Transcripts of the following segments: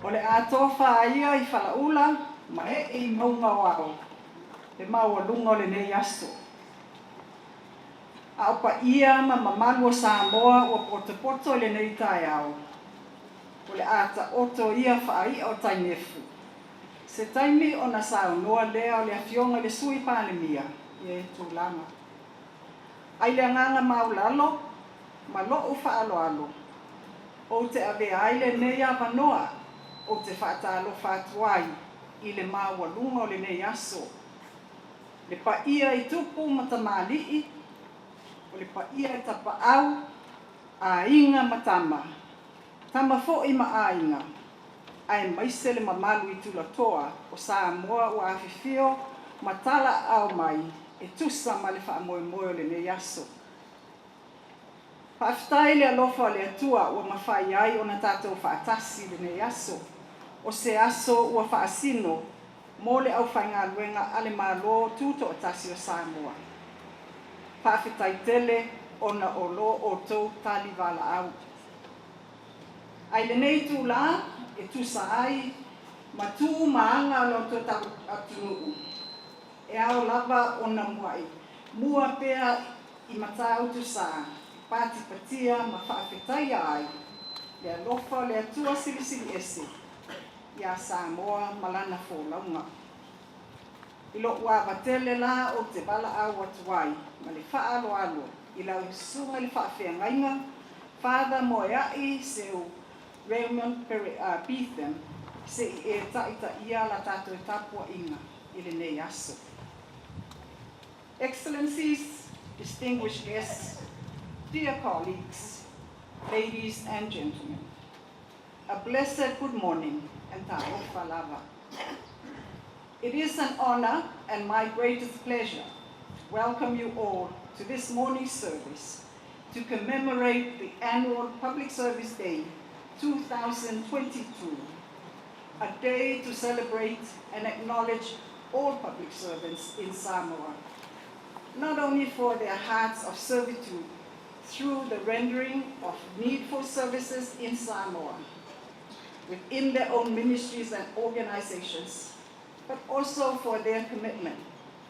O le a tofaia i falaula ma ee i mauga o ao le maualuga o lenei aso. A o paia ma mamalu o Samoa ua potopoto i lenei taeao, o le a taoto ia faai'a o tainefu, se taimi ona saunoa lea o le Afioga i le Sui Palemia i ia tulaga. Ai le agaga maulalo ma lo'u faaaloalo, ou te avea ai lenei avanoa ou te faatalofa atu ai i le maualuga o lenei aso, le paia i tupu ma tamalii, o le paia i tapaau, aiga ma tama, tama foi ma aiga, aemaise le mamalu i tulatoa o Samoa ua afifio ma talaaao mai e tusa ma le faamoemoe o lenei aso. Faafetai le alofa o le Atua ua mafai ai ona tatou faatasi i lenei aso, o se aso ua faasino mo le aufaigaluega a le Malo Tutoatasi o Samoa. Faafetai tele ona o lo outou talivalaau. Ai lenei itulā e tusa ai ma tu ma aga o lo tatou atunuu, e ao lava ona muai mua pea i Matautu-Sa patipatia ma faafetaia ai le alofa o le Atua Silisili Ese iā Samoa ma lana folauga. I lo'u ava tele la ou te valaau atu ai ma le faaaloalo i lau susuga i le faafeagaiga Father Moeai Seu Raymond Betham se'i e taitaia la tatou tapuaiga i lenei aso. Excellencies, distinguished guests, dear colleagues, ladies and gentlemen, a blessed good morning and talofa lava. It is an honor and my greatest pleasure to welcome you all to this morning's service to commemorate the annual Public Service Day 2022, a day to celebrate and acknowledge all public servants in Samoa, not only for their hearts of servitude through the rendering of needful services in Samoa, within their own ministries and organizations, but also for their commitment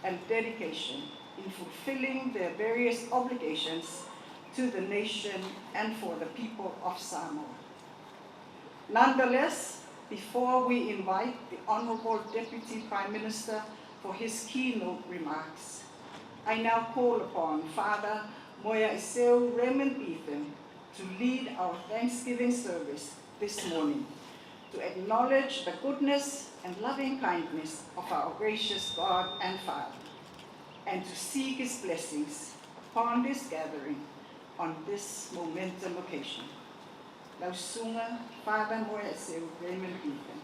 and dedication in fulfilling their various obligations to the nation and for the people of Samoa. Nonetheless, before we invite the Honorable Deputy Prime Minister for his keynote remarks, I now call upon Father Moeaiseu Raymond Betham to lead our Thanksgiving service this morning, to acknowledge the goodness and loving kindness of our gracious God and Father, and to seek his blessings upon this gathering on this momentous occasion. Lau Susuga Father Moeaiseu Raymond Betham.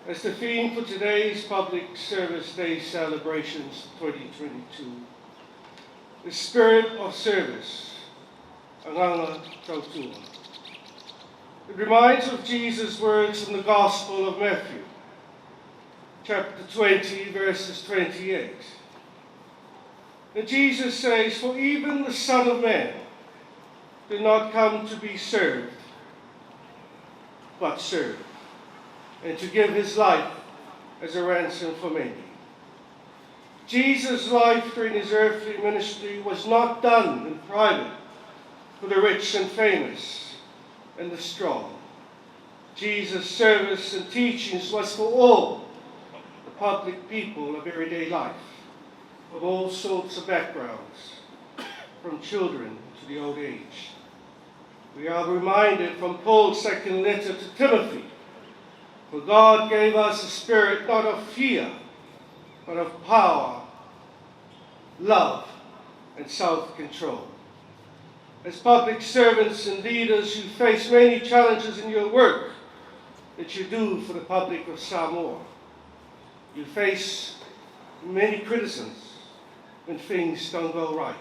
As the theme for today's Public Service Day celebrations 2022, the spirit of service, Agaga Tautua. It reminds of Jesus' words from the Gospel of Matthew, chapter 20, verses 28. And Jesus says, "For even the Son of Man did not come to be served, but serve, and to give his life as a ransom for many." Jesus' life during his earthly ministry was not done in private for the rich and famous and the strong. Jesus' service and teachings was for all the public people of everyday life, of all sorts of backgrounds, from children to the old age. We are reminded from Paul's second letter to Timothy, "For God gave us a spirit not of fear, but of power, love, and self-control." As public servants and leaders, you face many challenges in your work that you do for the public of Samoa. You face many criticisms when things don't go right,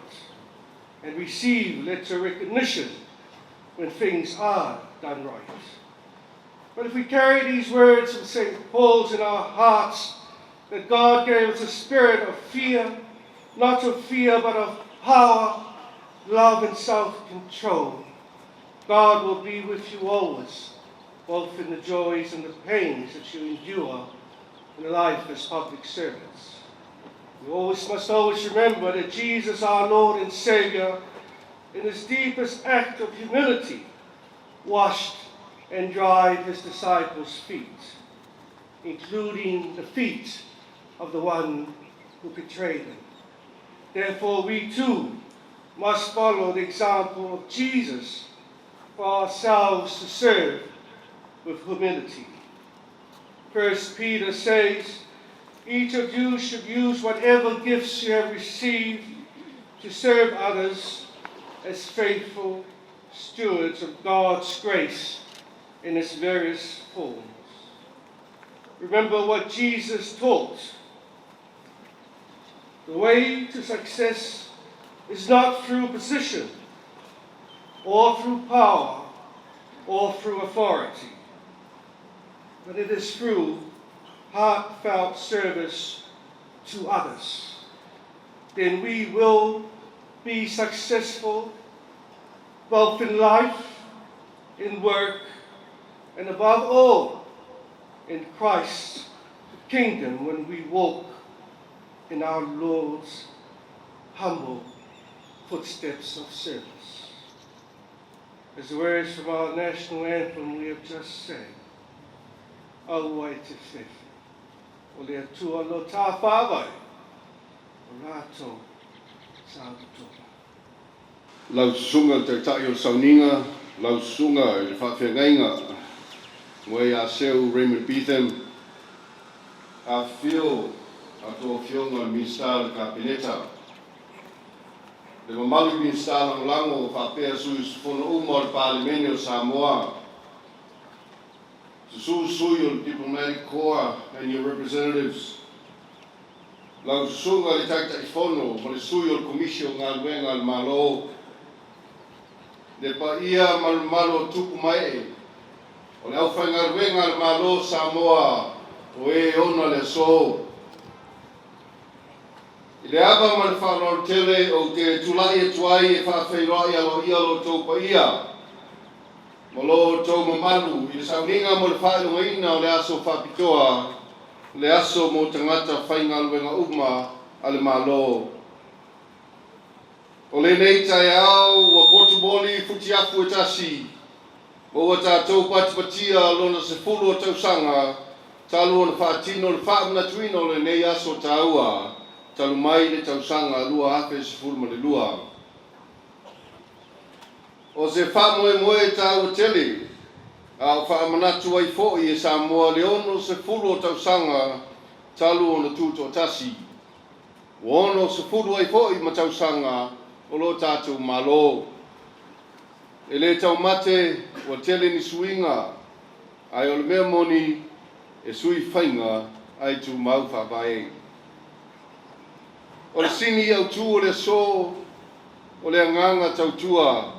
and receive little recognition when things are done right. But if we carry these words from St. Paul's in our hearts, that God gave us a spirit of fear, not of fear, but of power, love, and self-control, God will be with you always, both in the joys and the pains that you endure in life as public servants. We always must always remember that Jesus, our Lord and Savior, in his deepest act of humility, washed and dried his disciples' feet, including the feet of the one who betrayed him. Therefore, we too must follow the example of Jesus for ourselves to serve with humility. First Peter says, "Each of you should use whatever gifts you have received to serve others as faithful stewards of God's grace in its various forms." Remember what Jesus taught. The way to success is not through position or through power or through authority, but it is through heartfelt service to others. Then we will be successful both in life, in work, and above all, in Christ's kingdom when we walk in our Lord's humble footsteps of service. As the words from our national anthem we have just sang, Aua e te fefe, o le Atua lo tā whāwai, o rātou sa utoa. Lau Susuga i le Taitai o le Sauniga, lau Susuga i le Faafeagaiga, Moeaiseu Raymond Betham, afifio a outou afioga i Minisita o le Kapeneta, le mamalu i Minisita Lagolago faapea sui usufono uma o le Palemene o Samoa, susu sui o le Diplomatic Corps and your representatives, lau Susuga i le Taitaifono ma le Sui o le Komisi o Galuega a le Malo, le paia ma le mamalu o tupu ma ee o le aufaigaluega a le Malo o Samoa o e ona le aso. I le ava ma le faaaloalo tele ou te tulai atu ai e faafeiloai aloaia lo outou paia ma lo outou mamalu i le sauniga mo le faailogaina o le aso faapitoa. le aso mo tagata faigaluega uma a le Malo. O lenei taeao ua potumoli futiafu e tasi, ma ua tatou patipatia lona 10 o tausaga talu ona faatino le faamanatuina o lenei aso taua talu mai le tausaga 2012. O se faamoemoe taua tele, a o faamanatu ai foi e Samoa le 60 o tausaga talu ona tutoatasi. Ua 60 ai foi ma tausaga o lo tatou Malo. E le taumate ua tele ni suiga, ae o le mea moni e sui faiga ae tumau faavae. O le sini autu o le aso o le agaga tautua.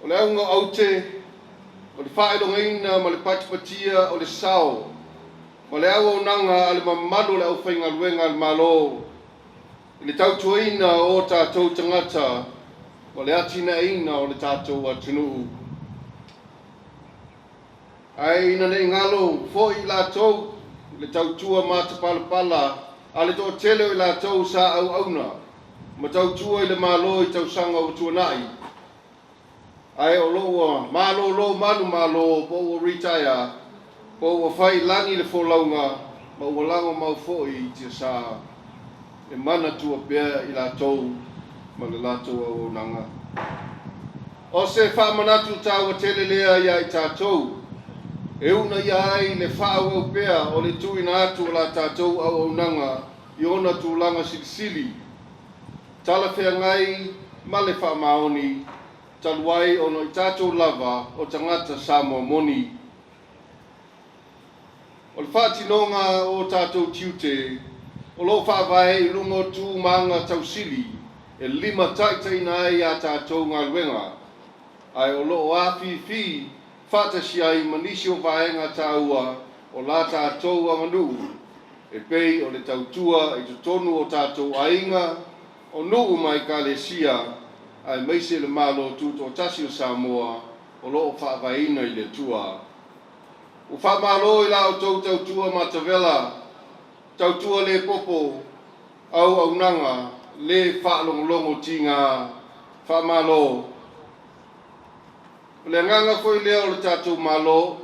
O le auga aute o le faailogaina ma le patipatia o le sao ma le auaunaga a le mamalu o le aufaigaluega a le Malo i le tautuaina o tatou tagata ma le atinaeina o le tatou atunuu. Ae ina nei galo foi i latou le tautua matapalapala a le toatele o i latou sa auauna ma tautua i le Malo i tausaga ua tuanai, ae o lo ua malolo manu malo po ua retire po ua fai lagi le folauga ma ua lago mau foi i tiasa e manatua pea i latou ma le latou auaunaga. O se faamanatu taua tele lea ia i tatou, e una ia ai le faaauau pea o le tuuina atu o la tatou auaunaga i ona tulaga silisili, talafeagai ma le faamaoni, talu ai ona i tatou lava o tagata Samoa moni. O le faatinoga o tatou tiute o lo o faavae i luga o tumaga tausili e limataitaiina ai a tatou galuega, ae o lo o afifi faatasi ai ma nisi o vaega taua o la tatou aganuu e pei o le tautua i totonu o tatou aiga, o nuu ma ekalesia, aemaise le Malo Tutoatasi o Samoa o lo o faavaeina i le Atua. Ua faamalo i la outou tautua matavela, tautua le popo, auaunaga le faalogologo tiga, faamalo. O le agaga foi lea o le tatou Malo,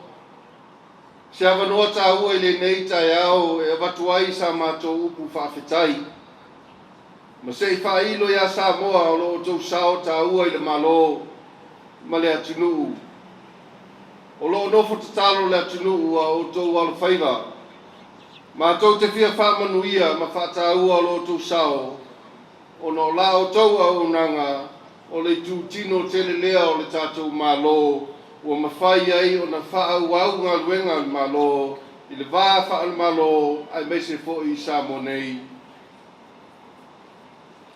se avanoa taua i lenei taeao e avatu ai sa matou upu faafetai, ma se i faailo iā Samoa o lo outou sao taua i le Malo ma le atunuu. O lo o nofo tatalo le atunuu a outou alofaiva. Matou te fia faamanuia ma faataua o lo outou sao, ona o la outou auaunaga o le itutino tele lea o le tatou Malo ua mafai ai ona faaauau galuega a le Malo i le va faale-Malo aemaise foi i Samoa nei.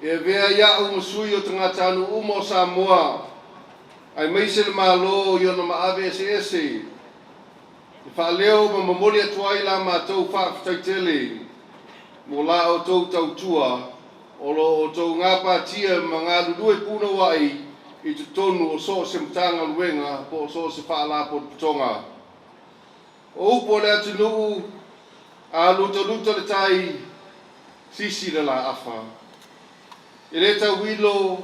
E avea ia'u ma sui o tagatanuu uma o Samoa, aemaise le Malo i ona maave eseese, e faaleo ma momoli atu ai la matou faafetai tele mo la outou tautua o lo outou gapatia ma galulue punouai i totonu o so o se Matagaluega po o so o se Faalapotopotoga. O upu o le atunuu, a lutaluta le tai, sisi le laafa. E le tauilo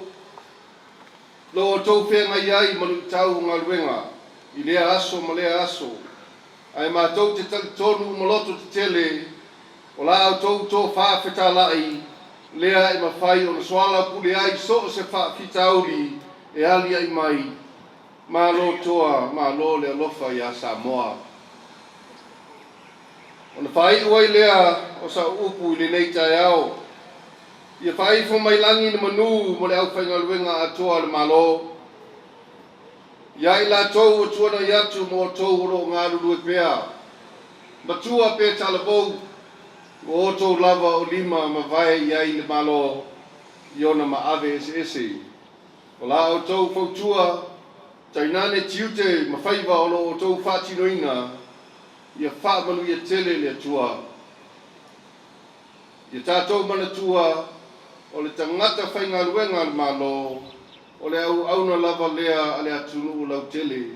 lo outou feagai ai ma luitau o galuega i lea aso ma lea aso, ae matou te talitonu ma loto tetele o la outou tofā fetalai lea e mafai ona soalaupule ai so o se faafitauli e aliae mai. Malo toa, malo le alofa iā Samoa. Ona faaiu ai lea o sau upu i lenei taeao, ia faaifo mai lagi le manu mo le aufaigaluega atoa a le Malo, ia i latou ua tuanai atu ma outou o lo o galulue pea, matua pe talavou, ua outou lava o lima ma vae i ai le Malo i ona maave eseese. O la outou fautua, tainane tiute ma faiva o lo o outou faatinoina, ia faamanuia tele le Atua. Ia tatou manatua o le tagata faigaluega a le Malo o le auauna lava lea a le atunuu lautele,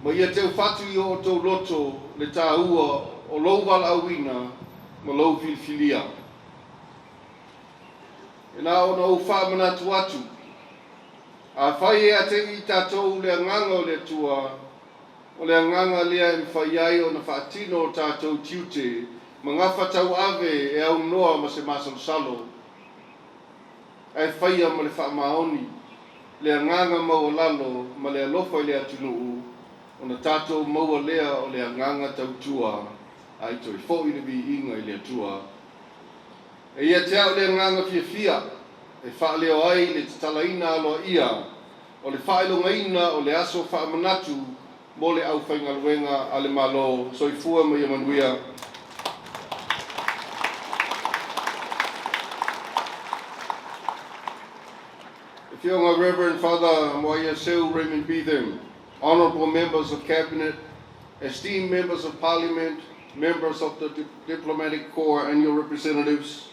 ma ia teufatu i o outou loto le taua o lou valaauina ma lou filifilia. E na ona ou faamanatu atu, afai e ate'i i tatou le agaga o le Atua, o le agaga lea e mafai ai ona faatino o tatou tiute ma gafa tauave e aunoa ma se masalosalo, ae faia ma le faamaoni, le agaga maualalo ma le alofa i le atunuu, ona tatou maua lea o le agaga tautua ae toe fo'i le viiga i le Atua. E ia te au le agaga fiafia e faaleo ai le tatalaina aloaia o le faailogaina o le aso faamanatu mo le aufaigaluega a le Malo. Soifua ma ia manuia. Afioga Reverend Father Moaia Seu Raymond Beetham, honorable members of Cabinet, esteemed members of Parliament, members of the Diplomatic Corps and your representatives,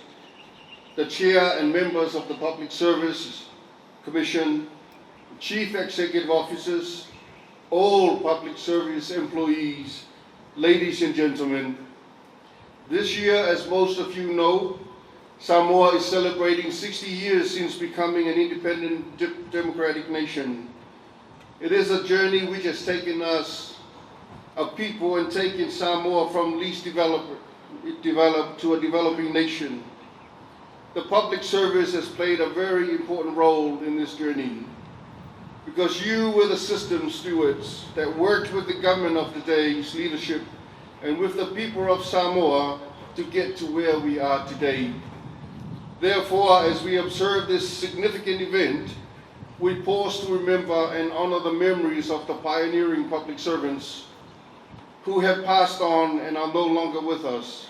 the Chair and members of the Public Service Commission, Chief Executive Officers, all public service employees, ladies and gentlemen. This year, as most of you know, Samoa is celebrating 60 years since becoming an independent democratic nation. It is a journey which has taken us, a people, and taken Samoa from least developed to a developing nation. The public service has played a very important role in this journey because you were the system stewards that worked with the government of the day's leadership and with the people of Samoa to get to where we are today. Therefore, as we observe this significant event, we pause to remember and honor the memories of the pioneering public servants who have passed on and are no longer with us,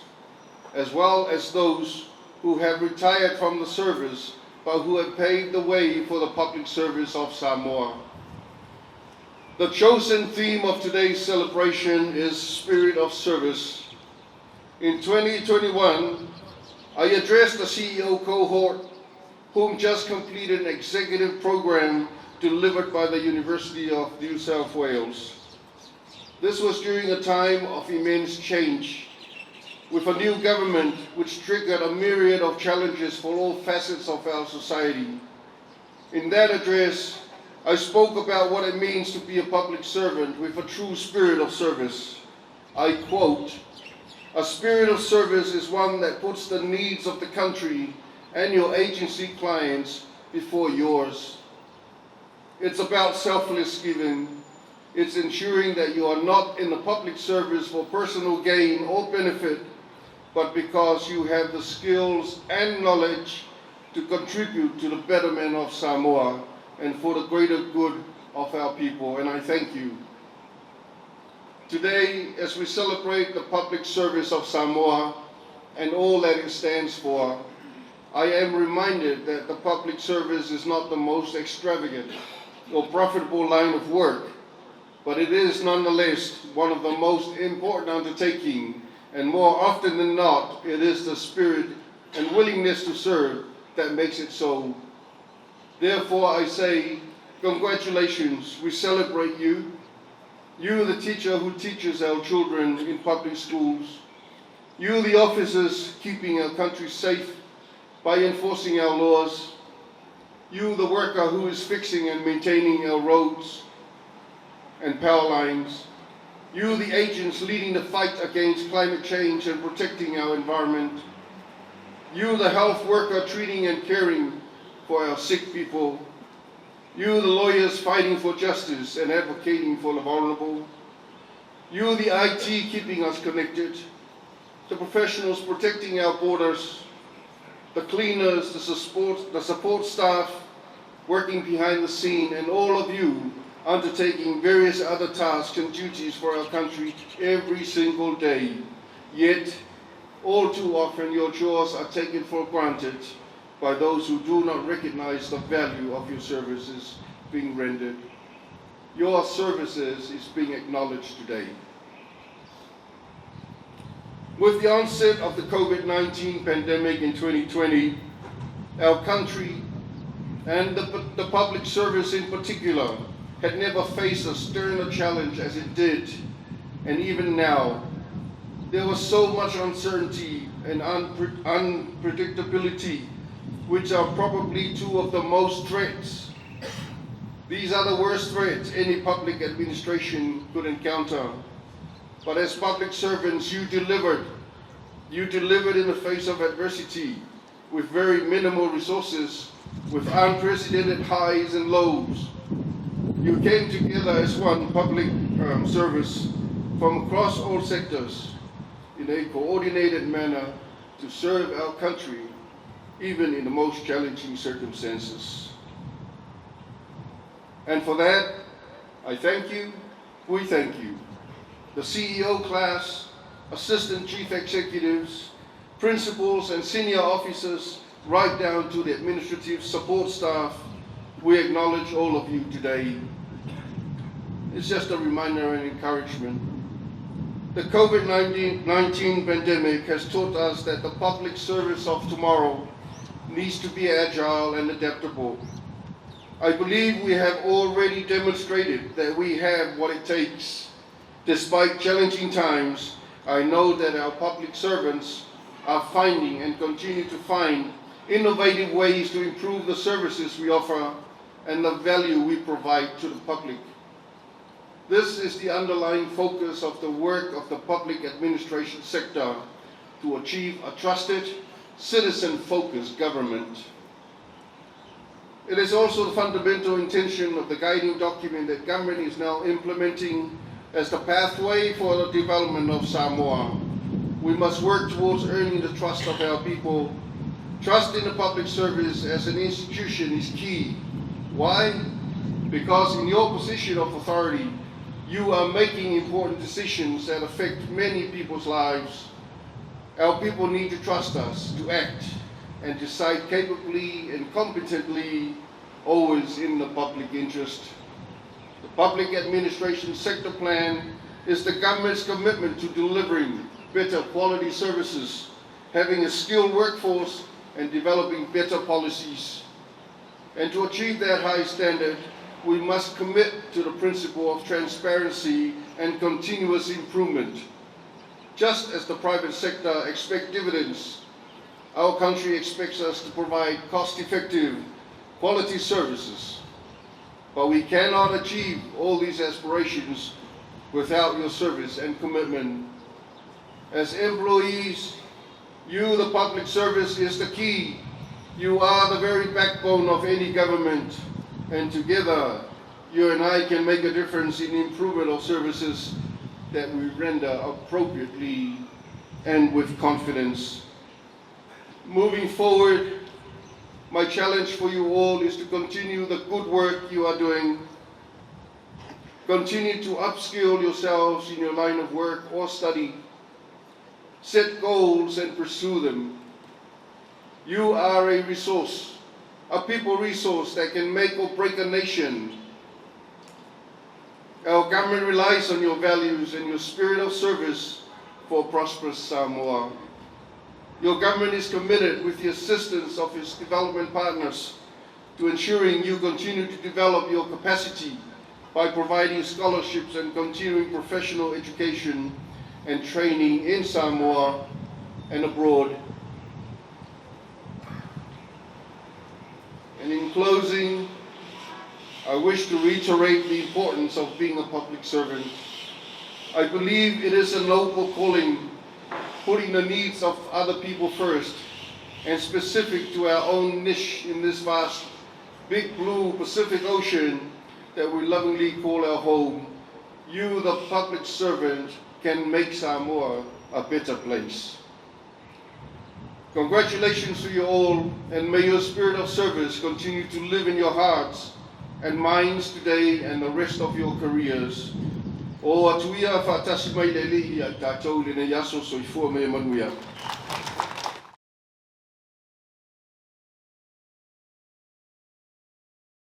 as well as those who have retired from the service but who have paved the way for the public service of Samoa. The chosen theme of today's celebration is Spirit of Service. In 2021, I addressed the CEO cohort whom just completed an executive program delivered by the University of New South Wales. This was during a time of immense change, with a new government which triggered a myriad of challenges for all facets of our society. In that address, I spoke about what it means to be a public servant with a true spirit of service. I quote, "A spirit of service is one that puts the needs of the country and your agency clients before yours. It's about selfless giving. It's ensuring that you are not in the public service for personal gain or benefit, but because you have the skills and knowledge to contribute to the betterment of Samoa and for the greater good of our people. And I thank you. Today, as we celebrate the public service of Samoa and all that it stands for, I am reminded that the public service is not the most extravagant or profitable line of work, but it is nonetheless one of the most important undertaking, and more often than not, it is the spirit and willingness to serve that makes it so. Therefore, I say, congratulations, we celebrate you. You, the teacher who teaches our children in public schools. You, the officers keeping our country safe by enforcing our laws. You, the worker who is fixing and maintaining our roads and power lines. You, the agents leading the fight against climate change and protecting our environment. You, the health worker treating and caring for our sick people. You, the lawyers fighting for justice and advocating for the vulnerable. You, the IT keeping us connected. The professionals protecting our borders. The cleaners, the support staff working behind the scene, and all of you undertaking various other tasks and duties for our country every single day. Yet, all too often, your chores are taken for granted by those who do not recognize the value of your services being rendered. Your services is being acknowledged today. With the onset of the COVID-19 pandemic in 2020, our country and the public service in particular had never faced a sterner challenge as it did, and even now. There was so much uncertainty and unpredictability, which are probably two of the most threats. These are the worst threats any public administration could encounter. But as public servants, you delivered. You delivered in the face of adversity with very minimal resources, with unprecedented highs and lows. You came together as one public service from across all sectors in a coordinated manner to serve our country, even in the most challenging circumstances. And for that, I thank you, we thank you. The CEO class, assistant chief executives, principals and senior officers, right down to the administrative support staff, we acknowledge all of you today. It's just a reminder and encouragement. The COVID-19 pandemic has taught us that the public service of tomorrow needs to be agile and adaptable. I believe we have already demonstrated that we have what it takes. Despite challenging times, I know that our public servants are finding and continue to find innovative ways to improve the services we offer and the value we provide to the public. This is the underlying focus of the work of the public administration sector to achieve a trusted, citizen-focused government. It is also the fundamental intention of the guiding document that government is now implementing as the pathway for the development of Samoa. We must work towards earning the trust of our people. Trust in the public service as an institution is key. Why? Because in your position of authority, you are making important decisions that affect many people's lives. Our people need to trust us to act and decide capably and competently, always in the public interest. The Public Administration Sector Plan is the government's commitment to delivering better quality services, having a skilled workforce, and developing better policies. And to achieve that high standard, we must commit to the principle of transparency and continuous improvement. Just as the private sector expects dividends, our country expects us to provide cost-effective, quality services. But we cannot achieve all these aspirations without your service and commitment. As employees, you, the public service, is the key. You are the very backbone of any government. And together, you and I can make a difference in the improvement of services that we render appropriately and with confidence. Moving forward, my challenge for you all is to continue the good work you are doing. Continue to upskill yourselves in your line of work or study. Set goals and pursue them. You are a resource, a people resource that can make or break a nation. Our government relies on your values and your spirit of service for prosperous Samoa. Your government is committed, with the assistance of its development partners, to ensuring you continue to develop your capacity by providing scholarships and continuing professional education and training in Samoa and abroad. And in closing, I wish to reiterate the importance of being a public servant. I believe it is a noble calling, putting the needs of other people first, and specific to our own niche in this vast, big blue Pacific Ocean that we lovingly call our home. You, the public servant, can make Samoa a better place. Congratulations to you all, and may your spirit of service continue to live in your hearts and minds today and the rest of your careers. O Atua ia faatasi mai le Alii ia i tatou i lenei aso. Soifua ma ia manuia.